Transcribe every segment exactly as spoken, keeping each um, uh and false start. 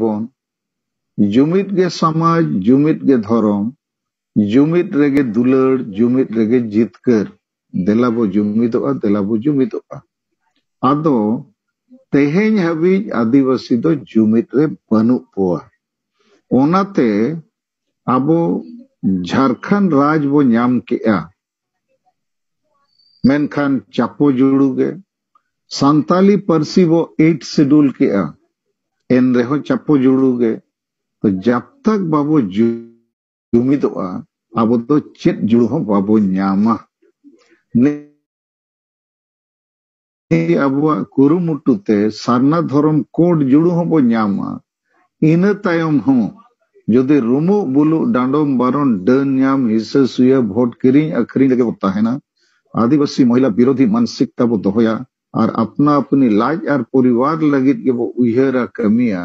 ᱵᱚᱱ, ᱡᱩᱢᱤᱫ ᱜᱮ ᱥᱚᱢᱟᱡᱽ, ᱡᱩᱢᱤᱫ ᱜᱮ ᱫᱷᱚᱨᱚᱢ, ᱡᱩᱢᱤᱫ ᱨᱮᱜᱮ ᱫᱩᱞᱟᱹᱲ, ᱡᱩᱢᱤᱫ ᱨᱮᱜᱮ ᱡᱤᱛᱠᱟᱹᱨ᱾ ᱫᱮᱞᱟ ᱵᱚ ᱡᱩᱢᱤᱫᱚᱜᱼᱟ, ᱫᱮᱞᱟ ᱵᱚ ᱡᱩᱢᱤᱫᱚᱜᱼᱟ᱾ ᱟᱫᱚ ᱛᱮᱦᱮᱧ ᱦᱟᱹᱵᱤᱡ ᱟᱹᱫᱤᱵᱟᱹᱥᱤ ᱫᱚ ᱡᱩᱢᱤᱫ ᱨᱮ ᱵᱟᱹᱱᱩᱜ ᱠᱚᱣᱟ᱾ ᱚᱱᱟᱛᱮ ᱟᱵᱚ ᱡᱷᱟᱲᱠᱷᱚᱸᱰ ᱨᱟᱡᱽ ᱵᱚ ᱧᱟᱢ ᱠᱮᱜᱼᱟ, ᱢᱮᱱᱠᱷᱟᱱ ᱪᱟᱯᱚ ᱡᱩᱲᱩ ᱜᱮ᱾ ᱥᱟᱱᱛᱟᱞᱤ ᱯᱟᱹᱨᱥᱤ ᱵᱚ ᱮᱭᱤᱴ ᱥᱤᱰᱩᱞ ᱠᱮᱜᱼᱟ, ᱮᱱ ᱨᱮᱦᱚᱸ ᱪᱟᱯᱚ ᱡᱩᱲᱩ ᱜᱮ᱾ ᱛᱚ ᱡᱟᱵ ᱛᱟᱠ ᱵᱟᱵᱚ ᱡᱩᱢᱤᱫᱚᱜᱼᱟ, ᱟᱵᱚ ᱫᱚ ᱪᱮᱫ ᱡᱩᱲᱩ ᱦᱚᱸ ᱵᱟᱵᱚ ᱧᱟᱢᱟ᱾ ᱱᱤ- ᱟᱵᱚᱣᱟᱜ ᱠᱩᱨᱩᱢᱩᱴᱩ ᱛᱮ ᱥᱟᱨᱱᱟ ᱫᱷᱚᱨᱚᱢ ᱠᱳᱰ ᱡᱩᱲᱩ ᱦᱚᱸᱵᱚ ᱧᱟᱢᱟ᱾ ᱤᱱᱟᱹ ᱛᱟᱭᱚᱢ ᱦᱚᱸ ᱡᱩᱫᱤ ᱨᱩᱢᱩᱜ ᱵᱩᱞᱩᱜ ᱰᱟᱸᱰᱚᱢ ᱵᱟᱨᱚᱱ ᱰᱟᱹᱱ ᱧᱟᱢ ᱦᱤᱥᱟᱹ ᱥᱩᱭᱟᱹ ᱵᱷᱳᱴ ᱠᱤᱨᱤᱧ ᱟᱹᱠᱷᱨᱤᱧ ᱨᱮᱜᱮ ᱵᱚ ᱛᱟᱦᱮᱱᱟ, ᱟᱹᱫᱤᱵᱟᱹᱥᱤ ᱢᱚᱦᱤᱞᱟ ᱵᱤᱨᱳᱫᱷᱤ ᱢᱟᱱᱥᱤᱠᱛᱟ ᱵᱚ ᱫᱚᱦᱚᱭᱟ ᱟᱨ ᱟᱯᱱᱟ ᱟᱯᱱᱤ ᱞᱟᱡ ᱟᱨ ᱯᱚᱨᱤᱵᱟᱨ ᱞᱟᱹᱜᱤᱫ ᱜᱮᱵᱚ ᱩᱭᱦᱟᱹᱨᱟ, ᱠᱟᱹᱢᱤᱭᱟ,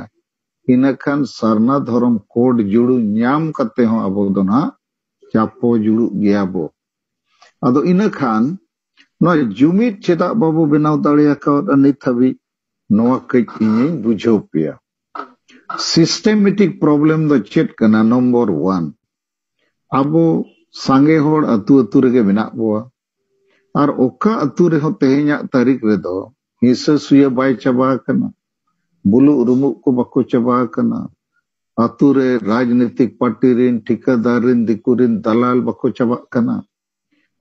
ᱤᱱᱟᱹᱠᱷᱟᱱ ᱥᱟᱨᱱᱟ ᱫᱷᱚᱨᱚᱢ ᱠᱳᱰ ᱡᱩᱲᱩ ᱧᱟᱢ ᱠᱟᱛᱮ ᱦᱚᱸ ᱟᱵᱚ ᱫᱚ ᱱᱟᱦᱟᱜ ᱪᱟᱯᱚ ᱡᱩᱲᱩᱜ ᱜᱮᱭᱟ ᱵᱚ᱾ ᱟᱫᱚ ᱤᱱᱟᱹ ᱠᱷᱟᱱ ᱱᱚᱣᱟ ᱡᱩᱢᱤᱫ ᱪᱮᱫᱟᱜ ᱵᱟᱵᱚ ᱵᱮᱱᱟᱣ ᱫᱟᱲᱮ ᱟᱠᱟᱣᱫᱟ ᱱᱤᱛ ᱦᱟᱹᱵᱤᱡ, ᱱᱚᱣᱟ ᱠᱟᱹᱡ ᱤᱧᱤᱧ ᱵᱩᱡᱷᱟᱹᱣ ᱯᱮᱭᱟ᱾ ᱥᱤᱥᱴᱮᱢᱮᱴᱤᱠ ᱯᱨᱚᱵᱞᱮᱢ ᱫᱚ ᱪᱮᱫ ᱠᱟᱱᱟ? ᱱᱚᱢᱵᱚᱨ ᱚᱣᱟᱱ, ᱟᱵᱚ ᱥᱟᱸᱜᱮ ᱦᱚᱲ ᱟᱹᱛᱩ ᱟᱹᱛᱩ ᱨᱮᱜᱮ ᱢᱮᱱᱟᱜ ᱵᱚᱣᱟ᱾ ᱟᱨ ᱚᱠᱟ ᱟᱹᱛᱩ ᱨᱮᱦᱚᱸ ᱛᱮᱦᱮᱧᱟᱜ ᱛᱟᱹᱨᱤᱠᱷ ᱨᱮᱫᱚ ᱦᱤᱸᱥᱟᱹ ᱥᱩᱭᱟᱹ ᱵᱟᱭ ᱪᱟᱵᱟ ᱟᱠᱟᱱᱟ, ᱵᱩᱞᱩᱜ ᱨᱩᱢᱩᱜ ᱠᱚ ᱵᱟᱠᱚ ᱪᱟᱵᱟ ᱟᱠᱟᱱᱟ, ᱟᱹᱛᱩ ᱨᱮ ᱨᱟᱡᱽᱱᱤᱛᱤᱠ ᱯᱟᱨᱴᱤ ᱨᱮᱱ, ᱴᱷᱤᱠᱟᱹᱫᱟᱨ ᱨᱮᱱ, ᱫᱤᱠᱩ ᱨᱮᱱ ᱫᱟᱞᱟᱞ ᱵᱟᱠᱚ ᱪᱟᱵᱟᱜ ᱠᱟᱱᱟ,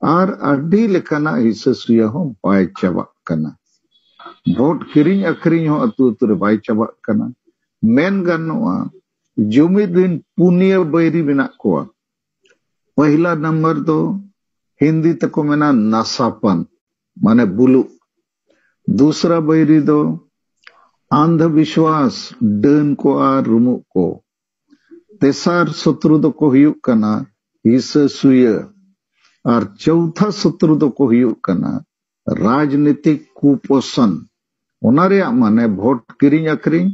ᱟᱨ ᱟᱹᱰᱤ ᱞᱮᱠᱟᱱᱟᱜ ᱦᱤᱸᱥᱟᱹ ᱥᱩᱭᱟᱹ ᱦᱚᱸ ᱵᱟᱭ ᱪᱟᱵᱟᱜ ᱠᱟᱱᱟ᱾ ᱵᱷᱳᱴ ᱠᱤᱨᱤᱧ ᱟᱹᱠᱷᱨᱤᱧ ᱦᱚᱸ ᱟᱹᱛᱩ ᱟᱹᱛᱩ ᱨᱮ ᱵᱟᱭ ᱪᱟᱵᱟᱜ ᱠᱟᱱᱟ᱾ ᱢᱮᱱ ᱜᱟᱱᱚᱜᱼᱟ, ᱡᱩᱢᱤᱫ ᱨᱮᱱ ᱯᱩᱱᱭᱟᱹ ᱵᱟᱹᱭᱨᱤ ᱢᱮᱱᱟᱜ ᱠᱚᱣᱟ᱾ ᱯᱟᱹᱦᱤᱞᱟ ᱱᱟᱢᱵᱟᱨ ᱫᱚ ᱦᱤᱱᱫᱤ ᱛᱮᱠᱚ ᱢᱮᱱᱟ ᱱᱟᱥᱟᱯᱟᱱ, ᱢᱟᱱᱮ ᱵᱩᱞᱩᱜ᱾ ᱫᱩᱥᱨᱟ ᱵᱟᱹᱭᱨᱤ ᱫᱚ ᱟᱱᱫᱷ ᱵᱤᱥᱣᱟᱥ, ᱰᱟᱹᱱ ᱠᱚ ᱟᱨ ᱨᱩᱢᱩᱜ ᱠᱚ᱾ ᱛᱮᱥᱟᱨ ᱥᱚᱛᱨᱩ ᱫᱚᱠᱚ ᱦᱩᱭᱩᱜ ᱠᱟᱱᱟ ᱦᱤᱥᱟᱹ ᱥᱩᱭᱟᱹ᱾ ᱟᱨ ᱪᱳᱣᱛᱷᱟ ᱥᱚᱛᱨᱩ ᱫᱚᱠᱚ ᱦᱩᱭᱩᱜ ᱠᱟᱱᱟ ᱨᱟᱡᱽᱱᱤᱛᱤᱠ ᱠᱩᱯᱳᱥᱚᱱ᱾ ᱚᱱᱟ ᱨᱮᱭᱟᱜ ᱢᱟᱱᱮ ᱵᱷᱳᱴ ᱠᱤᱨᱤᱧ ᱟᱹᱠᱷᱨᱤᱧ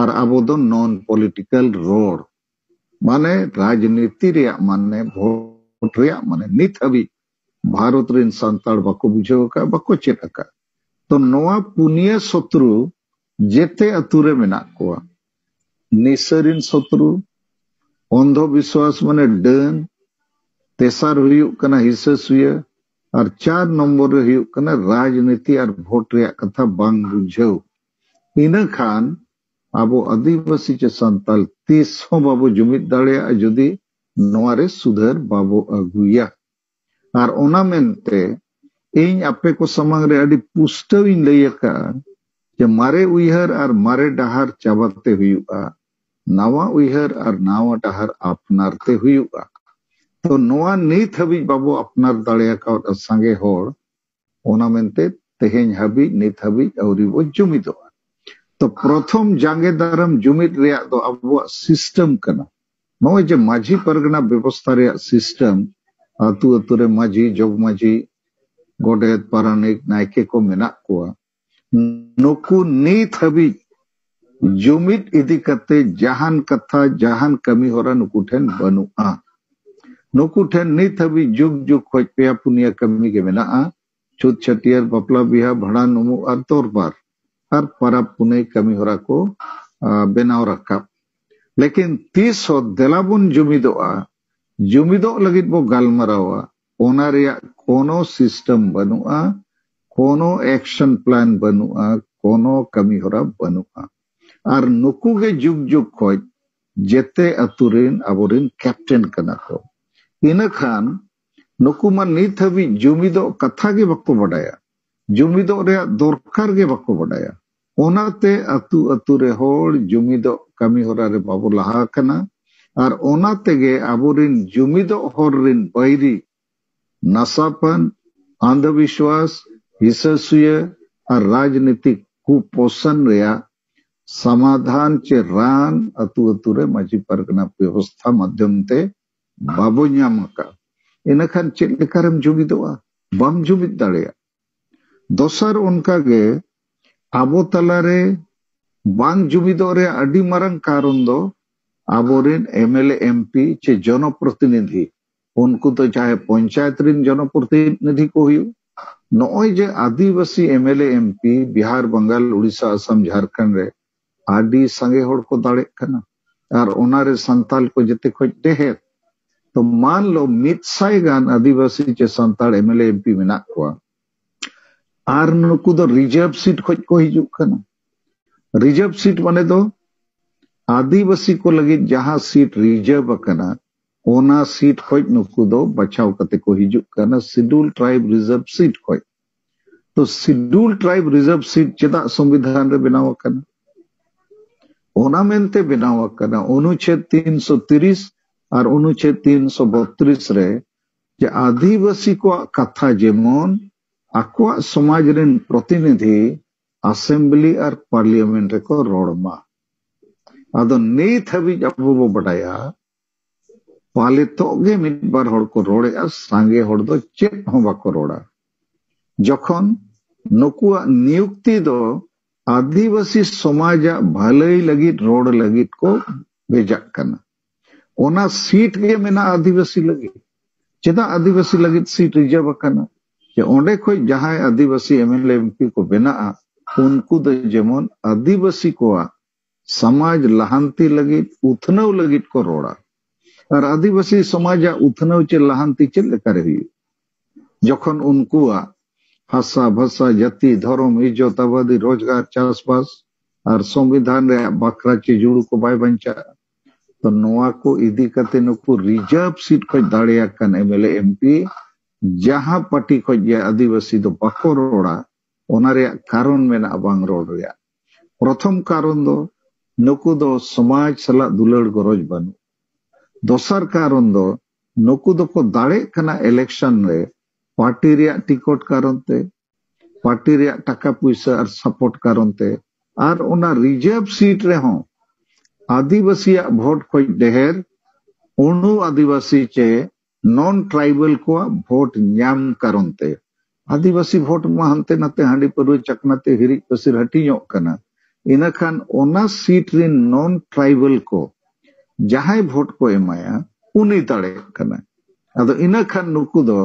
ᱟᱨ ᱟᱵᱚ ᱫᱚ ᱱᱚᱱ ᱯᱚᱞᱤᱴᱤᱠᱟᱞ ᱨᱚᱲ᱾ ᱢᱟᱱᱮ ᱨᱟᱡᱽᱱᱤᱛᱤ ᱨᱮᱭᱟᱜ ᱢᱟᱱᱮ, ᱵᱷᱳᱴ ᱨᱮᱭᱟᱜ ᱢᱟᱱᱮ ᱱᱤᱛ ᱦᱟᱹᱵᱤᱡ ᱵᱷᱟᱨᱚᱛ ᱨᱮᱱ ᱥᱟᱱᱛᱟᱲ ᱵᱟᱠᱚ ᱵᱩᱡᱷᱟᱹᱣ ᱟᱠᱟᱫ, ᱵᱟᱠᱚ ᱪᱮᱫ ᱟᱠᱟᱫ᱾ ᱛᱚ ᱱᱚᱣᱟ ᱯᱩᱱᱭᱟᱹ ᱥᱚᱛᱨᱩ ᱡᱮᱛᱮ ᱟᱹᱛᱩ ᱨᱮ ᱢᱮᱱᱟᱜ ᱠᱚᱣᱟ᱾ ᱱᱤᱥᱟᱹ ᱨᱤᱱ ᱥᱚᱛᱨᱩ, ᱚᱱᱫᱷᱚ ᱵᱤᱥᱣᱟᱥ ᱢᱟᱱᱮ ᱰᱟᱹᱱ, ᱛᱮᱥᱟᱨ ᱦᱩᱭᱩᱜ ᱠᱟᱱᱟ ᱦᱤᱥᱟᱹ ᱥᱩᱭᱟᱹ, ᱟᱨ ᱪᱟᱨ ᱱᱚᱢᱵᱚᱨ ᱨᱮ ᱦᱩᱭᱩᱜ ᱠᱟᱱᱟ ᱨᱟᱡᱽᱱᱤᱛᱤ ᱟᱨ ᱵᱷᱳᱴ ᱨᱮᱭᱟᱜ ᱠᱟᱛᱷᱟ ᱵᱟᱝ ᱵᱩᱡᱷᱟᱹᱣ᱾ ᱤᱱᱟᱹ ᱠᱷᱟᱱ ᱟᱵᱚ ᱟᱹᱫᱤᱵᱟᱹᱥᱤ ᱪᱮ ᱥᱟᱱᱛᱟᱞ ᱛᱤᱥ ᱦᱚᱸ ᱵᱟᱵᱚ ᱡᱩᱢᱤᱫ ᱫᱟᱲᱮᱭᱟᱜᱼᱟ, ᱡᱩᱫᱤ ᱱᱚᱣᱟ ᱨᱮ ᱥᱩᱫᱷᱟᱹᱨ ᱵᱟᱵᱚ ᱟᱹᱜᱩᱭᱟ᱾ ᱟᱨ ᱚᱱᱟ ᱢᱮᱱᱛᱮ ᱤᱧ ᱟᱯᱮ ᱠᱚ ᱥᱟᱢᱟᱝ ᱨᱮ ᱟᱹᱰᱤ ᱯᱩᱥᱴᱟᱹᱣ ᱤᱧ ᱞᱟᱹᱭ ᱟᱠᱟᱫᱼᱟ ᱡᱮ ᱢᱟᱨᱮ ᱩᱭᱦᱟᱹᱨ ᱟᱨ ᱢᱟᱨᱮ ᱰᱟᱦᱟᱨ ᱪᱟᱵᱟᱛᱮ ᱦᱩᱭᱩᱜᱼᱟ, ᱱᱟᱣᱟ ᱩᱭᱦᱟᱹᱨ ᱟᱨ ᱱᱟᱣᱟ ᱰᱟᱦᱟᱨ ᱟᱯᱱᱟᱨ ᱛᱮ ᱦᱩᱭᱩᱜᱼᱟ᱾ ᱛᱚ ᱱᱚᱣᱟ ᱱᱤᱛ ᱦᱟᱹᱵᱤᱡ ᱵᱟᱵᱚ ᱟᱯᱱᱟᱨ ᱫᱟᱲᱮ ᱟᱠᱟᱣᱫᱟ ᱥᱟᱸᱜᱮ ᱦᱚᱲ, ᱚᱱᱟ ᱢᱮᱱᱛᱮ ᱛᱮᱦᱮᱧ ᱦᱟᱹᱵᱤᱡ, ᱱᱤᱛ ᱦᱟᱹᱵᱤᱡ ᱟᱹᱣᱨᱤ ᱵᱚ ᱡᱩᱢᱤᱫᱚᱜᱼᱟ᱾ ᱛᱚ ᱯᱨᱚᱛᱷᱚᱢ ᱡᱟᱸᱜᱮ ᱫᱟᱨᱟᱢ ᱡᱩᱢᱤᱫ ᱨᱮᱭᱟᱜ ᱫᱚ ᱟᱵᱚᱣᱟᱜ ᱥᱤᱥᱴᱮᱢ ᱠᱟᱱᱟ᱾ ᱱᱚᱜᱼᱚᱭ ᱡᱮ ᱢᱟᱹᱡᱷᱤ ᱯᱟᱨᱜᱟᱱᱟ ᱵᱮᱵᱚᱥᱛᱷᱟ ᱨᱮᱭᱟᱜ ᱥᱤᱥᱴᱮᱢ, ᱟᱹᱛᱩ ᱟᱹᱛᱩ ᱨᱮ ᱢᱟᱹᱡᱷᱤ, ᱡᱚᱜᱽ ᱢᱟᱹᱡᱷᱤ, ᱜᱚᱰᱮᱛ, ᱯᱟᱨᱟᱱᱤᱠ, ᱱᱟᱭᱠᱮ ᱠᱚ ᱢᱮᱱᱟᱜ ᱠᱚᱣᱟ, ᱱᱩᱠᱩ ᱱᱤᱛ ᱦᱟᱹᱵᱤᱡ ᱡᱩᱢᱤᱫ ᱤᱫᱤ ᱠᱟᱛᱮ ᱡᱟᱦᱟᱱ ᱠᱟᱛᱷᱟ, ᱡᱟᱦᱟᱱ ᱠᱟᱹᱢᱤ ᱦᱚᱨᱟ ᱱᱩᱠᱩ ᱴᱷᱮᱱ ᱵᱟᱹᱱᱩᱜᱼᱟ᱾ ᱱᱩᱠᱩ ᱴᱷᱮᱱ ᱱᱤᱛ ᱦᱟᱹᱵᱤᱡ ᱡᱩᱜᱽ ᱡᱩᱜᱽ ᱠᱷᱚᱡ ᱯᱮᱭᱟ ᱯᱩᱱᱭᱟ ᱠᱟᱹᱢᱤ ᱜᱮ ᱢᱮᱱᱟᱜᱼᱟ᱾ ᱪᱷᱩᱛ ᱪᱷᱟᱹᱴᱭᱟᱹᱨ, ᱵᱟᱯᱞᱟ ᱵᱤᱦᱟ, ᱵᱷᱟᱸᱰᱟᱱ, ᱩᱢᱩᱜ ᱟᱨ ᱫᱚᱨᱵᱟᱨ, ᱟᱨ ᱯᱟᱨᱟᱵᱽ ᱯᱩᱱᱟᱹᱭ ᱠᱟᱹᱢᱤ ᱦᱚᱨᱟ ᱠᱚ, ᱟ, ᱵᱮᱱᱟᱣ ᱨᱟᱠᱟᱵ᱾ ᱞᱮᱠᱤᱱ ᱛᱤᱥ ᱦᱚᱸ ᱫᱮᱞᱟ ᱵᱚᱱ ᱡᱩᱢᱤᱫᱚᱜᱼᱟ, ᱡᱩᱢᱤᱫᱚᱜ ᱞᱟᱹᱜᱤᱫ ᱵᱚ ᱜᱟᱞᱢᱟᱨᱟᱣᱟ, ᱚᱱᱟ ᱨᱮᱭᱟᱜ ᱠᱳᱱᱳ ᱥᱤᱥᱴᱮᱢ ᱵᱟᱹᱱᱩᱜᱼᱟ, ᱠᱳᱱᱳ ᱮᱠᱥᱚᱱ ᱯᱞᱟᱱ ᱵᱟᱹᱱᱩᱜᱼᱟ, ᱠᱳᱱᱳ ᱠᱟᱹᱢᱤ ᱦᱚᱨᱟ ᱵᱟᱹᱱᱩᱜᱼᱟ᱾ ᱟᱨ ᱱᱩᱠᱩ ᱜᱮ ᱡᱩᱜᱽ ᱡᱩᱜᱽ ᱠᱷᱚᱡ ᱡᱮᱛᱮ ᱟᱹᱛᱩ ᱨᱮᱱ ᱟᱵᱚᱨᱮᱱ ᱠᱮᱯᱴᱮᱱ ᱠᱟᱱᱟ ᱠᱚ᱾ ᱤᱱᱟᱹ ᱠᱷᱟᱱ ᱱᱩᱠᱩ ᱢᱟ ᱱᱤᱛ ᱦᱟᱹᱵᱤᱡ ᱡᱩᱢᱤᱫᱚᱜ ᱠᱟᱛᱷᱟ ᱜᱮ ᱵᱟᱠᱚ ᱵᱟᱰᱟᱭᱟ, ᱡᱩᱢᱤᱫᱚᱜ ᱨᱮᱭᱟᱜ ᱫᱚᱨᱠᱟᱨ ᱜᱮ ᱵᱟᱠᱚ ᱵᱟᱰᱟᱭᱟ᱾ ᱚᱱᱟᱛᱮ ᱟᱹᱛᱩ ᱟᱹᱛᱩ ᱨᱮ ᱦᱚᱲ ᱡᱩᱢᱤᱫᱚᱜ ᱠᱟᱹᱢᱤ ᱦᱚᱨᱟ ᱨᱮ ᱵᱟᱵᱚ ᱞᱟᱦᱟ ᱟᱠᱟᱱᱟ᱾ ᱟᱨ ᱚᱱᱟ ᱛᱮᱜᱮ ᱟᱵᱚᱨᱮᱱ ᱡᱩᱢᱤᱫᱚᱜ ᱦᱚᱨ ᱨᱮᱱ ᱵᱟᱹᱭᱨᱤ ᱱᱟᱥᱟᱯᱟᱱ, ᱟᱱᱫᱷᱚᱵᱤᱥᱣᱟᱥ, ᱦᱤᱥᱟᱹ ᱥᱩᱭᱟᱹ ᱟᱨ ᱨᱟᱡᱽᱱᱤᱛᱤᱠ ᱠᱩᱯᱚᱥᱚᱱ ᱨᱮᱭᱟᱜ ᱥᱚᱢᱟᱫᱷᱟᱱ ᱪᱮ ᱨᱟᱱ ᱟᱹᱛᱩ ᱟᱹᱛᱩ ᱨᱮ ᱢᱟᱹᱡᱷᱤ ᱯᱟᱨᱜᱟᱱᱟ ᱵᱮᱵᱚᱥᱛᱷᱟ ᱢᱟᱫᱽᱫᱷᱚᱢ ᱛᱮ ᱵᱟᱵᱚ ᱧᱟᱢ ᱟᱠᱟᱫ᱾ ᱤᱱᱟᱹᱠᱷᱟᱱ ᱪᱮᱫ ᱞᱮᱠᱟᱨᱮᱢ ᱡᱩᱢᱤᱫᱚᱜᱼᱟ? ᱵᱟᱢ ᱡᱩᱢᱤᱫ ᱫᱟᱲᱮᱭᱟᱜᱼᱟ᱾ ᱫᱚᱥᱟᱨ ᱚᱱᱠᱟᱜᱮ ᱟᱵᱚ ᱛᱟᱞᱟᱨᱮ ᱵᱟᱝ ᱡᱩᱢᱤᱫᱚᱜ ᱨᱮᱭᱟᱜ ᱟᱹᱰᱤ ᱢᱟᱨᱟᱝ ᱠᱟᱨᱚᱱ ᱫᱚ ᱟᱵᱚᱨᱮᱱ ᱮᱢ ᱮᱞ ᱮ, ᱮᱢ ᱯᱤ ᱪᱮ ᱡᱚᱱᱚᱯᱨᱚᱛᱤᱱᱤᱫᱷᱤ, ᱩᱱᱠᱩ ᱫᱚ ᱪᱟᱦᱮ ᱯᱚᱧᱪᱟᱭᱮᱛ ᱨᱮᱱ ᱡᱚᱱᱚᱯᱨᱚᱛᱤᱱᱤᱫᱷᱤ ᱠᱚ ᱦᱩᱭᱩᱜ, ᱱᱚᱜᱼᱚᱭ ᱡᱮ Adivasi M L A, M P Bihar, Bengal, Orissa, Assam, Jharkhand ᱨᱮ ᱟᱹᱰᱤ ᱥᱟᱸᱜᱮ ᱦᱚᱲ ᱠᱚ ᱫᱟᱲᱮᱜ ᱠᱟᱱᱟ, ᱟᱨ ᱚᱱᱟᱨᱮ ᱥᱟᱱᱛᱟᱞ ᱠᱚ ᱡᱮᱛᱮ ᱠᱷᱚᱡ ᱰᱷᱮᱨ᱾ ᱛᱚ ᱢᱟᱱ ᱞᱚ ᱢᱤᱫ ᱥᱟᱭ ᱜᱟᱱ ᱟᱹᱫᱤᱵᱟᱹᱥᱤ ᱪᱮ ᱥᱟᱱᱛᱟᱲ ᱮᱢ ᱮᱞ ᱮ ᱮᱢ ᱯᱤ ᱢᱮᱱᱟᱜ ᱠᱚᱣᱟ, ᱟᱨ ᱱᱩᱠᱩ ᱫᱚ ᱨᱤᱡᱟᱨᱵᱷ ᱥᱤᱴ ᱠᱷᱚᱡ ᱠᱚ ᱦᱤᱡᱩᱜ ᱠᱟᱱᱟ᱾ ᱨᱤᱡᱟᱨᱵᱷ ᱥᱤᱴ ᱢᱟᱱᱮ ᱫᱚ ᱟᱹᱫᱤᱵᱟᱹᱥᱤ ᱠᱚ ᱞᱟᱹᱜᱤᱫ ᱡᱟᱦᱟᱸ ᱥᱤᱴ ᱨᱤᱡᱟᱨᱵᱷ ᱟᱠᱟᱱᱟ, ᱚᱱᱟ ᱥᱤᱴ ᱠᱷᱚᱡ ᱱᱩᱠᱩ ᱫᱚ ᱵᱟᱪᱷᱟᱣ ᱠᱟᱛᱮ ᱠᱚ ᱦᱤᱡᱩᱜ ᱠᱟᱱᱟ, ᱥᱤᱰᱩᱞ ᱴᱨᱟᱭᱤᱵ ᱨᱤᱡᱟᱨᱵᱷ ᱥᱤᱴ ᱠᱷᱚᱡ᱾ ᱛᱚ ᱥᱤᱰᱩᱞ ᱴᱨᱟᱭᱤᱵ ᱨᱤᱡᱟᱨᱵᱷ ᱥᱤᱴ ᱪᱮᱫᱟᱜ ᱥᱚᱝᱵᱤᱫᱷᱟᱱ ᱨᱮ ᱵᱮᱱᱟᱣ ᱟᱠᱟᱱᱟ? ᱚᱱᱟ ᱢᱮᱱᱛᱮ ᱵᱮᱱᱟᱣ ᱟᱠᱟᱱᱟ ᱚᱱᱩᱪᱷᱮᱫ ᱛᱤᱱᱥᱚ ᱛᱤᱨᱤᱥ ᱟᱨ ᱚᱱᱩᱪᱷᱮᱫ ᱛᱤᱱᱥᱚ ᱵᱚᱛᱨᱤᱥ ᱨᱮ, ᱡᱮ ᱟᱹᱫᱤᱵᱟᱹᱥᱤ ᱠᱚᱣᱟᱜ ᱠᱟᱛᱷᱟ ᱡᱮᱢᱚᱱ ᱟᱠᱚᱣᱟᱜ ᱥᱚᱢᱟᱡᱽ ᱨᱮᱱ ᱯᱨᱚᱛᱤᱱᱤᱫᱷᱤ ᱟᱥᱮᱢᱵᱞᱤ ᱟᱨ ᱯᱟᱨᱞᱤᱭᱟᱢᱮᱱᱴ ᱨᱮᱠᱚ ᱨᱚᱲ ᱢᱟ᱾ ᱟᱫᱚ ᱱᱤᱛ ᱦᱟᱹᱵᱤᱡ ᱟᱵᱚ ᱵᱚ ᱵᱟᱰᱟᱭᱟ, ᱯᱟᱞᱮᱛᱚᱜ ᱜᱮ ᱢᱤᱫ ᱵᱟᱨ ᱦᱚᱲ ᱠᱚ ᱨᱚᱲᱮᱜᱼᱟ, ᱥᱟᱸᱜᱮ ᱦᱚᱲ ᱫᱚ ᱪᱮᱫ ᱦᱚᱸ ᱵᱟᱠᱚ ᱨᱚᱲᱟ᱾ ᱡᱚᱠᱷᱚᱱ ᱱᱩᱠᱩᱣᱟᱜ ᱱᱤᱭᱩᱠᱛᱤ ᱫᱚ ᱟᱹᱫᱤᱵᱟᱹᱥᱤ ᱥᱚᱢᱟᱡᱟᱜ ᱵᱷᱟᱹᱞᱟᱹᱭ ᱞᱟᱹᱜᱤᱫ ᱨᱚᱲ ᱞᱟᱹᱜᱤᱫ ᱠᱚ ᱵᱷᱮᱡᱟᱜ ᱠᱟᱱᱟ, ᱚᱱᱟ ᱥᱤᱴ ᱜᱮ ᱢᱮᱱᱟᱜᱼᱟ ᱟᱹᱫᱤᱵᱟᱹᱥᱤ ᱞᱟᱹᱜᱤᱫ᱾ ᱪᱮᱫᱟᱜ ᱟᱹᱫᱤᱵᱟᱹᱥᱤ ᱞᱟᱹᱜᱤᱫ ᱥᱤᱴ ᱨᱤᱡᱟᱨᱵᱷ ᱟᱠᱟᱱᱟ? ᱡᱮ ᱚᱸᱰᱮ ᱠᱷᱚᱡ ᱡᱟᱦᱟᱸᱭ ᱟᱹᱫᱤᱵᱟᱹᱥᱤ M L A M P ᱠᱚ ᱵᱮᱱᱟᱜᱼᱟ, ᱩᱱᱠᱩ ᱫᱚ ᱡᱮᱢᱚᱱ ᱟᱹᱫᱤᱵᱟᱹᱥᱤ ᱠᱚᱣᱟᱜ ᱥᱚᱢᱟᱡᱽ ᱞᱟᱦᱟᱱᱛᱤ ᱞᱟᱹᱜᱤᱫ, ᱩᱛᱱᱟᱹᱣ ᱞᱟᱹᱜᱤᱫ ᱠᱚ ᱨᱚᱲᱟ᱾ ᱟᱨ ᱟᱹᱫᱤᱵᱟᱹᱥᱤ ᱥᱚᱢᱟᱡᱟᱜ ᱩᱛᱱᱟᱹᱣ ᱪᱮ ᱞᱟᱦᱟᱱᱛᱤ ᱪᱮᱫ ᱞᱮᱠᱟᱨᱮ ᱦᱩᱭᱩᱜᱼᱟ? ᱡᱚᱠᱷᱚᱱ ᱩᱱᱠᱩᱣᱟᱜ ᱦᱟᱥᱟ, ᱵᱷᱟᱥᱟ, ᱡᱟᱹᱛᱤ, ᱫᱷᱚᱨᱚᱢ, ᱤᱡᱽᱡᱚᱛ, ᱟᱵᱟᱫᱤ, ᱨᱳᱡᱽᱜᱟᱨ, ᱪᱟᱥᱵᱟᱥ ᱟᱨ ᱥᱚᱝᱵᱤᱫᱷᱟᱱ ᱨᱮᱭᱟᱜ ᱵᱟᱠᱷᱨᱟ ᱪᱮ ᱡᱩᱲᱩ ᱠᱚ ᱵᱟᱭ ᱵᱟᱧᱪᱟᱜᱼᱟ, ᱛᱚ ᱱᱚᱣᱟ ᱠᱚ ᱤᱫᱤ ᱠᱟᱛᱮ ᱱᱩᱠᱩ ᱨᱤᱡᱟᱨᱵᱷ ᱥᱤᱴ ᱠᱷᱚᱡ ᱫᱟᱲᱮᱭᱟᱠᱟᱱ M L A M P ᱡᱟᱦᱟᱸ ᱯᱟᱨᱴᱤ ᱠᱷᱚᱡ ᱜᱮ ᱟᱹᱫᱤᱵᱟᱹᱥᱤ ᱫᱚ ᱵᱟᱠᱚ ᱨᱚᱲᱟ, ᱚᱱᱟ ᱨᱮᱭᱟᱜ ᱠᱟᱨᱚᱱ ᱢᱮᱱᱟᱜᱼᱟ ᱵᱟᱝ ᱨᱚᱲ ᱨᱮᱭᱟᱜ᱾ ᱯᱨᱚᱛᱷᱚᱢ ᱠᱟᱨᱚᱱ ᱫᱚ ᱱᱩᱠᱩ ᱫᱚ ᱥᱚᱢᱟᱡᱽ ᱥᱟᱞᱟᱜ ᱫᱩᱞᱟᱹᱲ ᱜᱚᱨᱚᱡᱽ ᱵᱟᱹᱱᱩᱜ᱾ ᱫᱚᱥᱟᱨ ᱠᱟᱨᱚᱱ ᱫᱚ ᱱᱩᱠᱩ ᱫᱚᱠᱚ ᱫᱟᱲᱮᱜ ᱠᱟᱱᱟ ᱤᱞᱮᱠᱥᱚᱱ ᱨᱮ ᱯᱟᱨᱴᱤ ᱨᱮᱭᱟᱜ ᱴᱤᱠᱤᱴ ᱠᱟᱨᱚᱱ ᱛᱮ, ᱯᱟᱨᱴᱤ ᱨᱮᱭᱟᱜ ᱴᱟᱠᱟ ᱯᱩᱭᱥᱟᱹ ᱟᱨ ᱥᱟᱯᱳᱨᱴ ᱠᱟᱨᱚᱱ ᱛᱮ, ᱟᱨ ᱚᱱᱟ ᱨᱤᱡᱟᱨᱵᱷ ᱥᱤᱴ ᱨᱮᱦᱚᱸ ᱟᱹᱫᱤᱵᱟᱹᱥᱤᱭᱟᱜ ᱵᱷᱳᱴ ᱠᱷᱚᱡ ᱰᱷᱮᱨ ᱩᱱᱩ ᱟᱹᱫᱤᱵᱟᱹᱥᱤ ᱪᱮ ᱱᱚᱱ ᱴᱨᱟᱭᱵᱟᱞ ᱠᱚᱣᱟᱜ ᱵᱷᱳᱴ ᱧᱟᱢ ᱠᱟᱨᱚᱱ ᱛᱮ ᱟᱹᱫᱤᱵᱟᱹᱥᱤ ᱵᱷᱳᱴ ᱢᱟ ᱦᱟᱱᱛᱮ ᱱᱟᱛᱮ ᱦᱟᱺᱰᱤ ᱯᱟᱹᱨᱣᱟᱹ ᱪᱟᱠᱷᱱᱟ ᱛᱮ ᱦᱤᱨᱤᱡ ᱯᱟᱹᱥᱤᱨ ᱦᱟᱹᱴᱤᱧᱚᱜ ᱠᱟᱱᱟ᱾ ᱤᱱᱟᱹᱠᱷᱟᱱ ᱚᱱᱟ ᱥᱤᱴ ᱨᱮᱱ ᱱᱚᱱ ᱴᱨᱟᱭᱵᱟᱞ ᱠᱚ ᱡᱟᱦᱟᱸᱭ ᱵᱷᱳᱴ ᱠᱚ ᱮᱢᱟᱭᱟ, ᱩᱱᱤ ᱫᱟᱲᱮᱜ ᱠᱟᱱᱟ᱾ ᱟᱫᱚ ᱤᱱᱟᱹ ᱠᱷᱟᱱ ᱱᱩᱠᱩ ᱫᱚ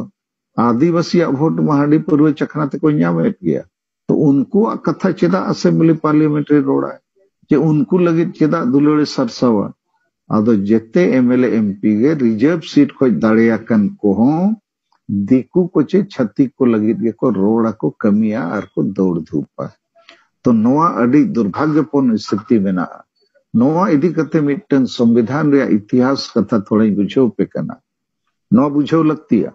ᱟᱹᱫᱤᱵᱟᱹᱥᱤᱭᱟᱜ ᱵᱷᱳᱴ ᱢᱟ ᱦᱟᱺᱰᱤ ᱯᱟᱹᱨᱣᱟᱹ ᱪᱟᱠᱷᱱᱟ ᱛᱮᱠᱚ ᱧᱟᱢᱮᱫ ᱜᱮᱭᱟ᱾ ᱛᱚ ᱩᱱᱠᱩᱣᱟᱜ ᱠᱟᱛᱷᱟ ᱪᱮᱫᱟᱜ ᱟᱥᱮᱢᱵᱞᱤ ᱯᱟᱨᱞᱤᱭᱟᱢᱮᱱᱴ ᱨᱮ ᱨᱚᱲᱟᱭ? ᱡᱮ ᱩᱱᱠᱩ ᱞᱟᱹᱜᱤᱫ ᱪᱮᱫᱟᱜ ᱫᱩᱞᱟᱹᱲ ᱮ ᱥᱟᱨᱥᱟᱣᱟ? ᱟᱫᱚ ᱡᱮᱛᱮ ᱮᱢ ᱮᱞ ᱮ ᱮᱢ ᱯᱤ ᱜᱮ ᱨᱤᱡᱟᱨᱵᱷ ᱥᱤᱴ ᱠᱷᱚᱱ ᱫᱟᱲᱮᱭᱟᱠᱟᱱ ᱠᱚᱦᱚᱸ ᱫᱤᱠᱩ ᱠᱚ ᱪᱮ ᱪᱷᱟᱹᱛᱤᱠ ᱠᱚ ᱞᱟᱹᱜᱤᱫ ᱜᱮᱠᱚ ᱨᱚᱲ ᱟᱠᱚ, ᱠᱟᱹᱢᱤᱭᱟ ᱟᱨ ᱠᱚ ᱫᱟᱹᱲ ᱫᱷᱩᱯᱟ᱾ ᱛᱚ ᱱᱚᱣᱟ ᱟᱹᱰᱤ ᱫᱩᱨᱵᱷᱟᱜᱭᱚᱯᱩᱨᱱᱚ ᱥᱛᱷᱤᱛᱤ ᱢᱮᱱᱟᱜᱼᱟ᱾ ᱱᱚᱣᱟ ᱤᱫᱤ ᱠᱟᱛᱮ ᱢᱤᱫᱴᱟᱝ ᱥᱚᱝᱵᱤᱫᱷᱟᱱ ᱨᱮᱭᱟᱜ ᱤᱛᱤᱦᱟᱥ ᱠᱟᱛᱷᱟ ᱛᱷᱚᱲᱟᱧ ᱵᱩᱡᱷᱟᱹᱣ ᱯᱮ ᱠᱟᱱᱟ᱾ ᱱᱚᱣᱟ ᱵᱩᱡᱷᱟᱹᱣ ᱞᱟᱹᱠᱛᱤᱭᱟ᱾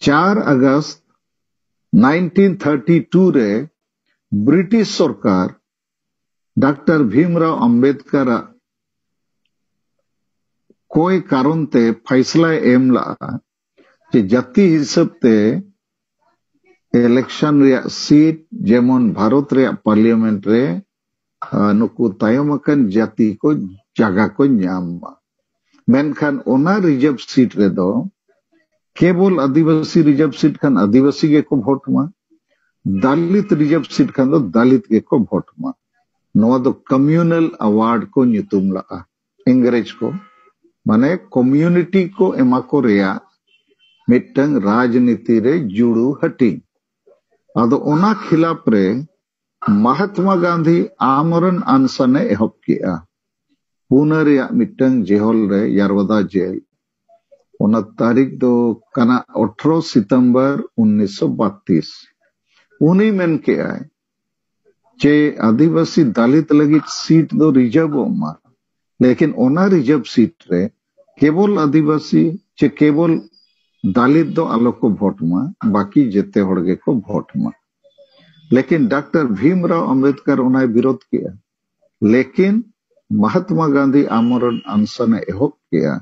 ᱪᱟᱨ ᱟᱜᱚᱥᱴ ᱱᱟᱭᱤᱱᱴᱤᱱ ᱛᱷᱟᱨᱴᱤ ᱴᱩ ᱨᱮ ᱵᱨᱤᱴᱤᱥ ᱥᱚᱨᱠᱟᱨ ᱰᱟᱠᱛᱟᱨ ᱵᱷᱤᱢᱨᱟᱣ ᱟᱢᱵᱮᱫᱠᱟᱨᱟᱜ ᱠᱚᱭ ᱠᱟᱨᱚᱱ ᱛᱮ ᱯᱷᱟᱭᱥᱞᱟᱭ ᱮᱢ ᱞᱟᱜᱼᱟ ᱡᱮ ᱡᱟᱹᱛᱤ ᱦᱤᱥᱟᱹᱵ ᱛᱮ ᱤᱞᱮᱠᱥᱚᱱ ᱨᱮᱭᱟᱜ ᱥᱤᱴ, ᱡᱮᱢᱚᱱ ᱵᱷᱟᱨᱚᱛ ᱨᱮᱭᱟᱜ ᱯᱟᱨᱞᱤᱭᱟᱢᱮᱱᱴ ᱨᱮ, ᱟᱨ ᱱᱩᱠᱩ ᱛᱟᱭᱚᱢ ᱟᱠᱟᱱ ᱡᱟᱹᱛᱤ ᱠᱚ ᱡᱟᱭᱜᱟ ᱠᱚ ᱧᱟᱢ ᱢᱟ᱾ ᱢᱮᱱᱠᱷᱟᱱ ᱚᱱᱟ ᱨᱤᱡᱟᱨᱵᱷ ᱥᱤᱴ ᱨᱮᱫᱚ ᱠᱮᱵᱚᱞ ᱟᱹᱫᱤᱵᱟᱹᱥᱤ ᱨᱤᱡᱟᱨᱵᱷ ᱥᱤᱴ ᱠᱷᱟᱱ ᱟᱹᱫᱤᱵᱟᱹᱥᱤ ᱜᱮᱠᱚ ᱵᱷᱳᱴ ᱢᱟ, ᱫᱟᱞᱤᱛ ᱨᱤᱡᱟᱨᱵᱷ ᱥᱤᱴ ᱠᱷᱟᱱ ᱫᱚ ᱫᱟᱞᱤᱛ ᱜᱮᱠᱚ ᱵᱷᱳᱴ ᱢᱟ᱾ ᱱᱚᱣᱟ ᱫᱚ ᱠᱚᱢᱤᱭᱩᱱᱟᱞ ᱟᱣᱟᱨᱰ ᱠᱚ ᱧᱩᱛᱩᱢ ᱞᱟᱜᱼᱟ ᱤᱝᱨᱮᱡᱽ ᱠᱚ, ᱢᱟᱱᱮ ᱠᱚᱢᱤᱭᱩᱱᱤᱴᱤ ᱠᱚ ᱮᱢᱟ ᱠᱚ ᱨᱮᱭᱟᱜ ᱢᱤᱫᱴᱟᱝ ᱨᱟᱡᱽᱱᱤᱛᱤ ᱨᱮ ᱡᱩᱲᱩ ᱦᱟᱹᱴᱤᱧ᱾ ᱟᱫᱚ ᱚᱱᱟ ᱠᱷᱤᱞᱟᱯ ᱨᱮ ᱢᱟᱦᱟᱛᱢᱟ ᱜᱟᱱᱫᱷᱤ ᱟᱢᱚᱨᱚᱱ ᱟᱱᱥᱟᱱ ᱮ ᱮᱦᱚᱵ ᱠᱮᱜᱼᱟ᱾ ᱯᱩᱱᱟ ᱨᱮᱭᱟᱜ ᱢᱤᱫᱴᱟᱝ ᱡᱮᱦᱚᱞ ᱨᱮ, ᱭᱟᱨᱣᱟᱫᱟ ᱡᱮᱞ᱾ ᱚᱱᱟ ᱛᱟᱹᱨᱤᱠᱷ ᱫᱚ ᱠᱟᱱᱟ ᱟᱴᱷᱨᱚ ᱥᱤᱛᱚᱢᱵᱚᱨ ᱩᱱᱤᱥᱥᱚ ᱵᱟᱛᱤᱥ᱾ ᱩᱱᱤ ᱢᱮᱱ ᱠᱮᱜᱼᱟᱭ ᱡᱮ ᱟᱹᱫᱤᱵᱟᱹᱥᱤ ᱫᱟᱞᱤᱛ ᱞᱟᱹᱜᱤᱫ ᱥᱤᱴ ᱫᱚ ᱨᱤᱡᱟᱨᱵᱷ ᱚᱜ ᱢᱟ, ᱞᱮᱠᱤᱱ ᱚᱱᱟ ᱨᱤᱡᱟᱨᱵᱷ ᱥᱤᱴ ᱨᱮ ᱠᱮᱵᱚᱞ ᱟᱹᱫᱤᱵᱟᱹᱥᱤ ᱪᱮ ᱠᱮᱵᱚᱞ ᱫᱟᱞᱤᱛ ᱫᱚ ᱟᱞᱚ ᱠᱚ ᱵᱷᱳᱴ ᱢᱟ, ᱵᱟᱹᱠᱤ ᱡᱮᱛᱮ ᱦᱚᱲ ᱜᱮᱠᱚ ᱵᱷᱳᱴ ᱢᱟ᱾ ᱞᱮᱠᱤᱱ ᱰᱟᱠᱛᱟᱨ ᱵᱷᱤᱢᱨᱟᱣ ᱟᱢᱵᱮᱫᱠᱟᱨ ᱚᱱᱟᱭ ᱵᱤᱨᱳᱫᱷ ᱠᱮᱜᱼᱟ᱾ ᱞᱮᱠᱤᱱ ᱢᱟᱦᱟᱛᱢᱟ ᱜᱟᱱᱫᱷᱤ ᱟᱢᱚᱨᱚᱱ ᱟᱱᱥᱟᱱ ᱮ ᱮᱦᱚᱵ ᱠᱮᱜᱼᱟ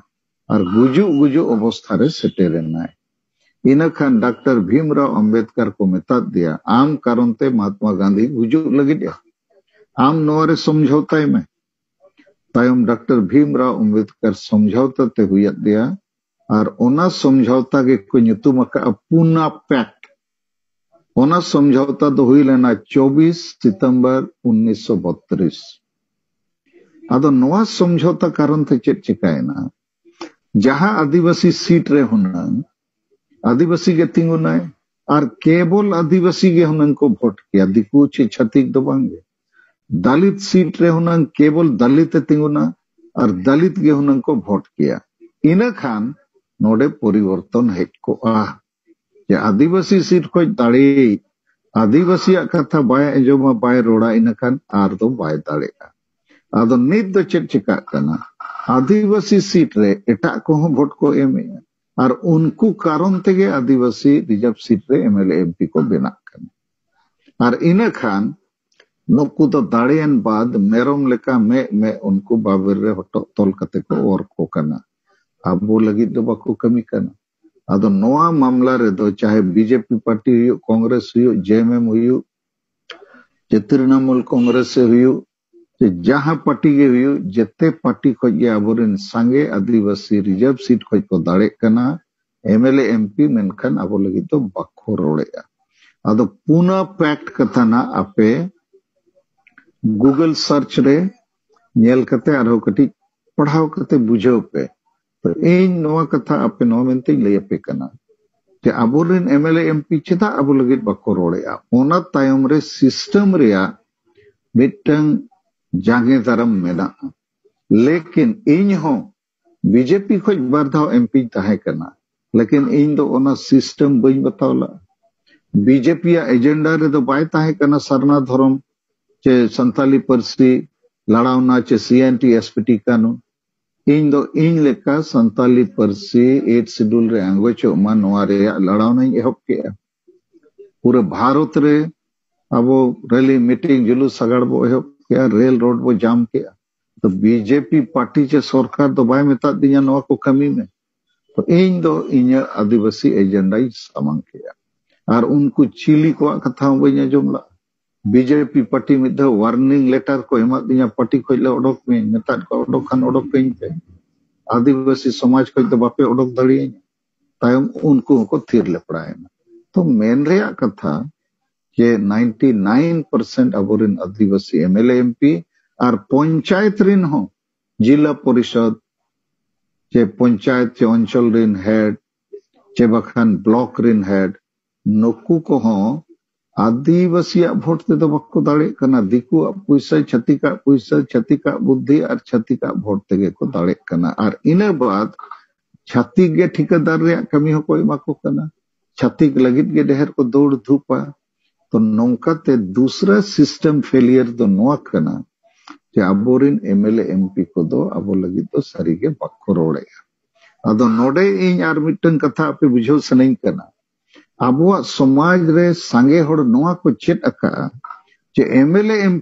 ᱟᱨ ᱜᱩᱡᱩᱜ ᱜᱩᱡᱩᱜ ᱚᱵᱚᱥᱛᱷᱟ ᱨᱮ ᱥᱮᱴᱮᱨ ᱮᱱᱟᱭ᱾ ᱤᱱᱟᱹ ᱠᱷᱟᱱ ᱰᱟᱠᱛᱟᱨ ᱵᱷᱤᱢᱨᱟᱣ ᱟᱢᱵᱮᱫᱠᱟᱨ ᱠᱚ ᱢᱮᱛᱟᱫ ᱫᱮᱭᱟ, "ᱟᱢ ᱠᱟᱨᱚᱱ ᱛᱮ ᱢᱟᱦᱟᱛᱢᱟ ᱜᱟᱱᱫᱷᱤ ᱜᱩᱡᱩᱜ ᱞᱟᱹᱜᱤᱫ ᱮ, ᱟᱢ ᱱᱚᱣᱟ ᱨᱮ ᱥᱚᱢᱡᱷᱚᱛᱟᱭ ᱢᱮ᱾" ᱛᱟᱭᱚᱢ ᱰᱟᱠᱛᱟᱨ ᱵᱷᱤᱢᱨᱟᱣ ᱟᱢᱵᱮᱫᱠᱟᱨ ᱥᱚᱢᱡᱷᱚᱛᱟ ᱛᱮ ᱦᱩᱭᱟᱫ ᱫᱮᱭᱟ ᱟᱨ ᱚᱱᱟ ᱥᱚᱢᱡᱷᱚᱛᱟ ᱜᱮᱠᱚ ᱧᱩᱛᱩᱢ ᱟᱠᱟᱫᱼᱟ ᱯᱩᱱᱟ ᱯᱮᱠᱴ᱾ ᱚᱱᱟ ᱥᱚᱢᱡᱷᱚᱛᱟ ᱫᱚ ᱦᱩᱭ ᱞᱮᱱᱟ ᱪᱚᱵᱵᱤᱥ ᱥᱤᱛᱚᱢᱵᱚᱨ ᱩᱱᱤᱥᱥᱚ ᱵᱚᱛᱨᱤᱥ᱾ ᱟᱫᱚ ᱱᱚᱣᱟ ᱥᱚᱢᱡᱷᱚᱛᱟ ᱠᱟᱨᱚᱱ ᱛᱮ ᱪᱮᱫ ᱪᱤᱠᱟᱭᱮᱱᱟ? ᱡᱟᱦᱟᱸ ᱟᱹᱫᱤᱵᱟᱹᱥᱤ ᱥᱤᱴ ᱨᱮ ᱦᱩᱱᱟᱹᱝ ᱟᱹᱫᱤᱵᱟᱹᱥᱤ ᱜᱮ ᱛᱤᱸᱜᱩᱱᱟᱭ, ᱟᱨ ᱠᱮᱵᱚᱞ ᱟᱹᱫᱤᱵᱟᱹᱥᱤ ᱜᱮ ᱦᱩᱱᱟᱹᱝ ᱠᱚ ᱵᱷᱳᱴ ᱠᱮᱭᱟ, ᱫᱤᱠᱩ ᱪᱮ ᱪᱷᱟᱹᱛᱤᱠ ᱫᱚ ᱵᱟᱝ ᱜᱮ᱾ ᱫᱟᱞᱤᱛ ᱥᱤᱴ ᱨᱮ ᱦᱩᱱᱟᱹᱝ ᱠᱮᱵᱚᱞ ᱫᱟᱞᱤᱛ ᱮ ᱛᱤᱸᱜᱩᱱᱟ ᱟᱨ ᱫᱟᱞᱤᱛ ᱜᱮ ᱦᱩᱱᱟᱹᱝ ᱠᱚ ᱵᱷᱳᱴ ᱠᱮᱭᱟ᱾ ᱤᱱᱟᱹ ᱠᱷᱟᱱ ᱱᱚᱰᱮ ᱯᱚᱨᱤᱵᱚᱨᱛᱚᱱ ᱦᱮᱡ ᱠᱚᱜᱼᱟ᱾ ᱡᱮ ᱟᱹᱫᱤᱵᱟᱹᱥᱤ ᱥᱤᱴ ᱠᱷᱚᱱ ᱫᱟᱲᱮᱭᱤᱡ ᱟᱹᱫᱤᱵᱟᱹᱥᱤᱭᱟᱜ ᱠᱟᱛᱷᱟ ᱵᱟᱭ ᱟᱸᱡᱚᱢᱟ, ᱵᱟᱭ ᱨᱚᱲᱟ, ᱤᱱᱟᱹ ᱠᱷᱟᱱ ᱟᱨ ᱫᱚ ᱵᱟᱭ ᱫᱟᱲᱮᱜᱼᱟ᱾ ᱟᱫᱚ ᱱᱤᱛ ᱫᱚ ᱪᱮᱫ ᱪᱤᱠᱟᱜ ᱠᱟᱱᱟ? ᱟᱹᱫᱤᱵᱟᱹᱥᱤ ᱥᱤᱴ ᱨᱮ ᱮᱴᱟᱜ ᱠᱚᱦᱚᱸ ᱵᱷᱳᱴ ᱠᱚ ᱮᱢᱮᱜᱼᱟ, ᱟᱨ ᱩᱱᱠᱩ ᱠᱟᱨᱚᱱ ᱛᱮᱜᱮ ᱟᱹᱫᱤᱵᱟᱹᱥᱤ ᱨᱤᱡᱟᱨᱵᱷ ᱥᱤᱴ ᱨᱮ ᱮᱢ ᱮᱞ ᱮ ᱮᱢ ᱯᱤ ᱠᱚ ᱵᱮᱱᱟᱜ ᱠᱟᱱᱟ᱾ ᱟᱨ ᱤᱱᱟᱹ ᱠᱷᱟᱱ ᱱᱩᱠᱩ ᱫᱚ ᱫᱟᱲᱮᱭᱮᱱ ᱵᱟᱫ ᱢᱮᱨᱚᱢ ᱞᱮᱠᱟ ᱢᱮᱜ ᱢᱮᱜ ᱩᱱᱠᱩ ᱵᱟᱵᱮᱨ ᱨᱮ ᱦᱚᱴᱚᱜ ᱛᱚᱞ ᱠᱟᱛᱮ ᱠᱚ ᱚᱨ ᱠᱚ ᱠᱟᱱᱟ᱾ ᱟᱵᱚ ᱞᱟᱹᱜᱤᱫ ᱫᱚ ᱵᱟᱠᱚ ᱠᱟᱹᱢᱤ ᱠᱟᱱᱟ᱾ ᱟᱫᱚ ᱱᱚᱣᱟ ᱢᱟᱢᱞᱟ ᱨᱮᱫᱚ ᱪᱟᱦᱮ ᱵᱤᱡᱮᱯᱤ ᱯᱟᱨᱴᱤ ᱦᱩᱭᱩᱜ, ᱠᱚᱝᱜᱨᱮᱥ ᱦᱩᱭᱩᱜ, ᱡᱮ ᱮᱢ ᱮᱢ ᱦᱩᱭᱩᱜ, ᱪᱮ ᱛᱨᱤᱱᱟᱢᱩᱞ ᱠᱚᱝᱜᱨᱮᱥ ᱮ ᱦᱩᱭᱩᱜ, ᱪᱮ ᱡᱟᱦᱟᱸ ᱯᱟᱨᱴᱤ ᱜᱮ ᱦᱩᱭᱩᱜ, ᱡᱮᱛᱮ ᱯᱟᱨᱴᱤ ᱠᱷᱚᱡ ᱜᱮ ᱟᱵᱚᱨᱮᱱ ᱥᱟᱸᱜᱮ ᱟᱹᱫᱤᱵᱟᱹᱥᱤ ᱨᱤᱡᱟᱨᱵᱷ ᱥᱤᱴ ᱠᱷᱚᱡ ᱠᱚ ᱫᱟᱲᱮᱜ ᱠᱟᱱᱟ ᱮᱢ ᱮᱞ ᱮ, ᱮᱢ ᱯᱤ, ᱢᱮᱱᱠᱷᱟᱱ ᱟᱵᱚ ᱞᱟᱹᱜᱤᱫ ᱫᱚ ᱵᱟᱠᱚ ᱨᱚᱲᱮᱜᱼᱟ᱾ ᱟᱫᱚ ᱯᱩᱱᱟ ᱯᱮᱠᱴ ᱠᱟᱛᱷᱟ ᱱᱟᱜ ᱟᱯᱮ ᱜᱩᱜᱚᱞ ᱥᱟᱨᱪ ᱨᱮ ᱧᱮᱞ ᱠᱟᱛᱮ ᱟᱨᱦᱚᱸ ᱠᱟᱹᱴᱤᱡ ᱯᱟᱲᱦᱟᱣ ᱠᱟᱛᱮ ᱵᱩᱡᱷᱟᱹᱣ ᱯᱮ᱾ ᱛᱚ ᱤᱧ ᱱᱚᱣᱟ ᱠᱟᱛᱷᱟ ᱟᱯᱮ ᱱᱚᱣᱟ ᱢᱮᱱᱛᱮᱧ ᱞᱟᱹᱭ ᱟᱯᱮ ᱠᱟᱱᱟ ᱡᱮ ᱟᱵᱚᱨᱮᱱ ᱮᱢ ᱮᱞ ᱮ, ᱮᱢ ᱯᱤ ᱪᱮᱫᱟᱜ ᱟᱵᱚ ᱞᱟᱹᱜᱤᱫ ᱵᱟᱠᱚ ᱨᱚᱲᱮᱜᱼᱟ? ᱚᱱᱟ ᱛᱟᱭᱚᱢ ᱨᱮ ᱥᱤᱥᱴᱮᱢ ᱨᱮᱭᱟᱜ ᱢᱤᱫᱴᱟᱝ ᱡᱟᱸᱜᱮ ᱫᱟᱨᱟᱢ ᱢᱮᱱᱟᱜᱼᱟ᱾ ᱞᱮᱠᱤᱱ ᱤᱧ ᱦᱚᱸ ᱵᱤᱡᱮᱯᱤ ᱠᱷᱚᱡ ᱵᱟᱨ ᱫᱷᱟᱣ ᱮᱢ ᱯᱤᱧ ᱛᱟᱦᱮᱸ ᱠᱟᱱᱟ, ᱞᱮᱠᱤᱱ ᱤᱧ ᱫᱚ ᱚᱱᱟ ᱥᱤᱥᱴᱮᱢ ᱵᱟᱹᱧ ᱵᱟᱛᱟᱣ ᱞᱟᱜᱼᱟ᱾ ᱵᱤᱡᱮᱯᱤ ᱭᱟᱜ ᱮᱡᱮᱱᱰᱟ ᱨᱮᱫᱚ ᱵᱟᱭ ᱛᱟᱦᱮᱸ ᱠᱟᱱᱟ ᱥᱟᱨᱱᱟ ᱫᱷᱚᱨᱚᱢ ᱪᱮ ᱥᱟᱱᱛᱟᱞᱤ ᱯᱟᱹᱨᱥᱤ ᱞᱟᱲᱟᱣᱱᱟ ᱪᱮ ᱥᱤ N T S P T ᱠᱟᱹᱱᱩᱱ᱾ ᱤᱧ ᱫᱚ ᱤᱧ ᱞᱮᱠᱟ ᱥᱟᱱᱛᱟᱞᱤ ᱯᱟᱹᱨᱥᱤ ᱮᱭᱤᱴ ᱥᱤᱰᱩᱞ ᱨᱮ ᱟᱸᱜᱚᱪᱚᱜ ᱢᱟ, ᱱᱚᱣᱟ ᱨᱮᱭᱟᱜ ᱞᱟᱲᱟᱣᱱᱟᱧ ᱮᱦᱚᱵ ᱠᱮᱜᱼᱟ᱾ ᱯᱩᱨᱟᱹ ᱵᱷᱟᱨᱚᱛ ᱨᱮ ᱟᱵᱚ ᱨᱮᱞᱤ, ᱢᱤᱴᱤᱝ, ᱡᱩᱞᱩᱥ, ᱥᱟᱜᱟᱲ ᱵᱚ ᱮᱦᱚᱵ ᱠᱮᱜᱼᱟ, ᱨᱮᱞ ᱨᱳᱰ ᱵᱚ ᱡᱟᱢ ᱠᱮᱜᱼᱟ᱾ ᱛᱚ ᱵᱤᱡᱮᱯᱤ ᱯᱟᱨᱴᱤ ᱪᱮ ᱥᱚᱨᱠᱟᱨ ᱫᱚ ᱵᱟᱭ ᱢᱮᱛᱟᱫ ᱫᱤᱧᱟ ᱱᱚᱣᱟ ᱠᱚ ᱠᱟᱹᱢᱤ ᱢᱮ᱾ ᱛᱚ ᱤᱧ ᱫᱚ ᱤᱧᱟᱹᱜ ᱟᱹᱫᱤᱵᱟᱹᱥᱤ ᱮᱡᱮᱱᱰᱟᱧ ᱥᱟᱢᱟᱝ ᱠᱮᱜᱼᱟ᱾ ᱟᱨ ᱩᱱᱠᱩ ᱪᱤᱞᱤ ᱠᱚᱣᱟᱜ ᱠᱟᱛᱷᱟ ᱦᱚᱸ ᱵᱟᱹᱧ ᱟᱸᱡᱚᱢ ᱞᱟᱜᱼᱟ᱾ ᱵᱤᱡᱮᱯᱤ ᱯᱟᱨᱴᱤ ᱢᱤᱫ ᱫᱷᱟᱣ ᱣᱟᱨᱱᱤᱝ ᱞᱮᱴᱟᱨ ᱠᱚ ᱮᱢᱟᱫ ᱫᱤᱧᱟ, ᱯᱟᱨᱴᱤ ᱠᱷᱚᱡ ᱞᱮ ᱚᱰᱚᱠ ᱢᱮᱭᱟ, ᱢᱮᱛᱟᱫ ᱠᱚᱣᱟ ᱚᱰᱚᱠ ᱠᱷᱟᱱ ᱚᱰᱚᱠ ᱠᱟᱹᱧ ᱯᱮ, ᱟᱹᱫᱤᱵᱟᱹᱥᱤ ᱥᱚᱢᱟᱡᱽ ᱠᱷᱚᱡ ᱫᱚ ᱵᱟᱯᱮ ᱚᱰᱚᱠ ᱫᱟᱲᱮᱭᱟᱹᱧᱟ᱾ ᱛᱟᱭᱚᱢ ᱩᱱᱠᱩ ᱦᱚᱸᱠᱚ ᱛᱷᱤᱨ ᱞᱮᱯᱲᱟᱭᱮᱱᱟ᱾ ᱛᱚ ᱢᱮᱱ ᱨᱮᱭᱟᱜ ᱠᱟᱛᱷᱟ ᱡᱮ ᱱᱟᱭᱤᱱᱴᱤ ᱱᱟᱭᱤᱱ ᱯᱟᱨᱥᱮᱱᱴ ᱟᱵᱚᱨᱮᱱ Adivasi M L A, M P ᱟᱨ ᱯᱚᱧᱪᱟᱭᱮᱛ ᱨᱮᱱ ᱦᱚᱸ, ᱡᱤᱞᱟ ᱯᱚᱨᱤᱥᱚᱫ ᱪᱮ ᱯᱚᱧᱪᱟᱭᱮᱛ ᱪᱮ ᱚᱧᱪᱚᱞ ᱨᱮᱱ ᱦᱮᱰ ᱪᱮ ᱵᱟᱠᱷᱟᱱ ᱵᱞᱚᱠ ᱨᱮᱱ ᱦᱮᱰ, ᱱᱩᱠᱩ ᱠᱚᱦᱚᱸ ᱟᱹᱫᱤᱵᱟᱹᱥᱤᱭᱟᱜ ᱵᱷᱳᱴ ᱛᱮᱫᱚ ᱵᱟᱠᱚ ᱫᱟᱲᱮᱭᱟᱜ ᱠᱟᱱᱟ᱾ ᱫᱤᱠᱩᱣᱟᱜ ᱯᱚᱭᱥᱟ, ᱪᱷᱟᱹᱛᱤᱠᱟᱜ ᱯᱚᱭᱥᱟ, ᱪᱷᱟᱹᱛᱤᱠᱟᱜ ᱵᱩᱫᱽᱫᱷᱤ ᱟᱨ ᱪᱷᱟᱹᱛᱤᱠᱟᱜ ᱵᱷᱳᱴ ᱛᱮᱜᱮ ᱠᱚ ᱫᱟᱲᱮᱜ ᱠᱟᱱᱟ᱾ ᱟᱨ ᱤᱱᱟᱹ ᱵᱟᱫ ᱪᱷᱟᱹᱛᱤᱠ ᱜᱮ ᱴᱷᱤᱠᱟᱹᱫᱟᱨ ᱨᱮᱭᱟᱜ ᱠᱟᱹᱢᱤ ᱦᱚᱸᱠᱚ ᱮᱢᱟ ᱠᱚ ᱠᱟᱱᱟ᱾ ᱪᱷᱟᱹᱛᱤᱠ ᱞᱟᱹᱜᱤᱫ ᱜᱮ ᱰᱷᱮᱨ ᱠᱚ ᱫᱟᱹᱲ ᱫᱷᱩᱯᱟ᱾ ᱛᱚ ᱱᱚᱝᱠᱟᱛᱮ ᱫᱩᱥᱨᱟ system failure ᱫᱚ ᱱᱚᱣᱟ ᱠᱟᱱᱟ ᱡᱮ ᱟᱵᱚᱨᱮᱱ ᱮᱢ ᱮᱞ ᱮ ᱮᱢ ᱯᱤ ᱠᱚᱫᱚ ᱟᱵᱚ ᱞᱟᱹᱜᱤᱫ ᱫᱚ ᱥᱟᱹᱨᱤᱜᱮ ᱵᱟᱠᱚ ᱨᱚᱲᱮᱜᱼᱟ᱾ ᱟᱫᱚ ᱱᱚᱰᱮ ᱤᱧ ᱟᱨ ᱢᱤᱫᱴᱟᱝ ᱠᱟᱛᱷᱟ ᱟᱯᱮ ᱵᱩᱡᱷᱟᱹᱣ ᱥᱟᱱᱟᱧ ᱠᱟᱱᱟ᱾ ᱟᱵᱚᱣᱟᱜ ᱥᱚᱢᱟᱡᱽ ᱨᱮ ᱥᱟᱸᱜᱮ ᱦᱚᱲ ᱱᱚᱣᱟ ᱠᱚ ᱪᱮᱫ ᱟᱠᱟᱫᱼᱟ ᱡᱮ ᱮᱢ ᱮᱞ ᱮ ᱮᱢ